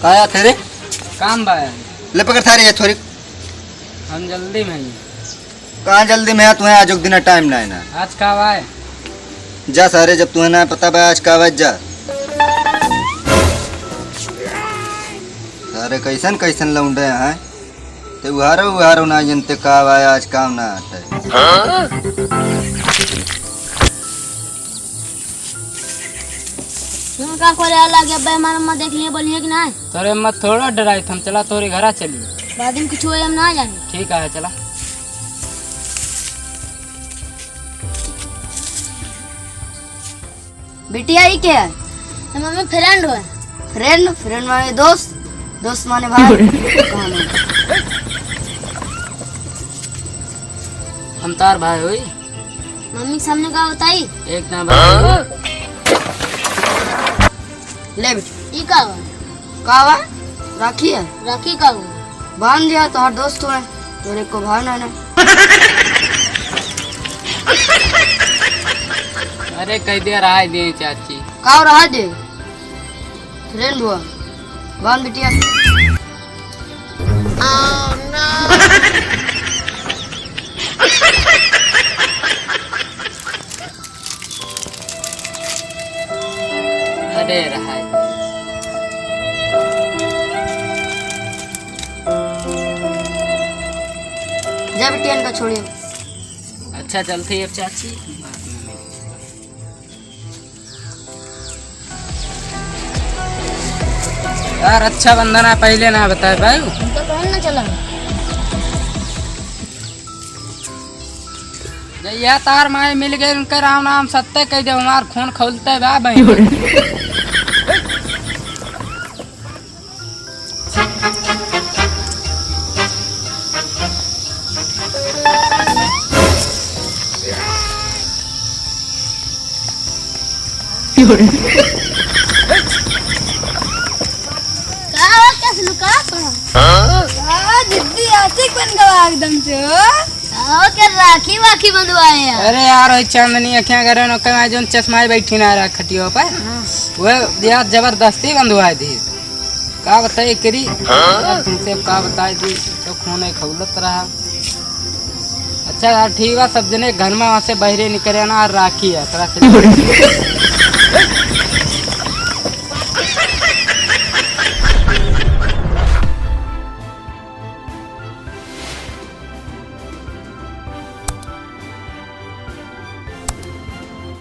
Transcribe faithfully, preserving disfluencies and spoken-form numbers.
का आया थे रे? काम बा। ले पकड़ थारे ये थोरी। हम जल्दी में ही। कहाँ जल्दी में है? तुम्हें आज एक दिन टाइम ना है ना। आज का बा? जा सारे, जब तुम्हें ना पता बा आज का बा, जा। सारे कैसन कैसन लौंडे हैं। ते उहारो उहारो ना जनते का बा, आज काम ना आते। तुम का करे अलग है बे, हमार अम्मा देख लिए, बोलिए कि ना? तोरे अम्मा थोड़ा डराई थम, चला तोरे घरा चली। बाद में कुछ होए हम ना जाने। ठीक है, चला। बिटिया, ई के है? ये मम्मी फ्रेंड होए। फ्रेंड? फ्रेंड माने दोस्त, दोस्त माने भाई। कहाँ माने? हम तार भाई होई। मम्मी के सामने का बताई? एक ना भाई। ले बेटी। ई का बा? का बा? राखी है। राखी का बा? बांध दिया, तोहार दोस्त हुए, तोरे को भाव ना ना। अरे कह दिया, रहा दे चाची। का रहा दे? फ्रेंड हुआ। बांध बिटिया। अरे रहा है। जा बिटिया, इनका छोड़िए। अच्छा, चलते ही अब चाची। यार, रक्षाबंधन है, पहले ना बताए भाई। हम तो कौन ना चला। जहिया तार माई मिल गए, उनके राम नाम सत्य कह दे, हमार खून खौलते बा भाई। का हो, कैसे लुका पड़ा? हाँ? का जिद्दी आशिक बन गवा एकदम से हो। का हो, क्या राखी वाखी बंधवाए यार? अरे यार, वही चांदनी अखियां करे न, कहीं जोन चश्मा ही बैठी ना रहा खटियो पर। हाँ। वो यार जबरदस्ती बंधवाए दी। का बताई करी? हाँ? अब तुमसे का बताई दी, तो खून है खौलत रहा। अच्छा यार, ठीक बा, सब जने घर में वहाँ से बहरे निकरे ना, और राखी है, थोड़ा सा।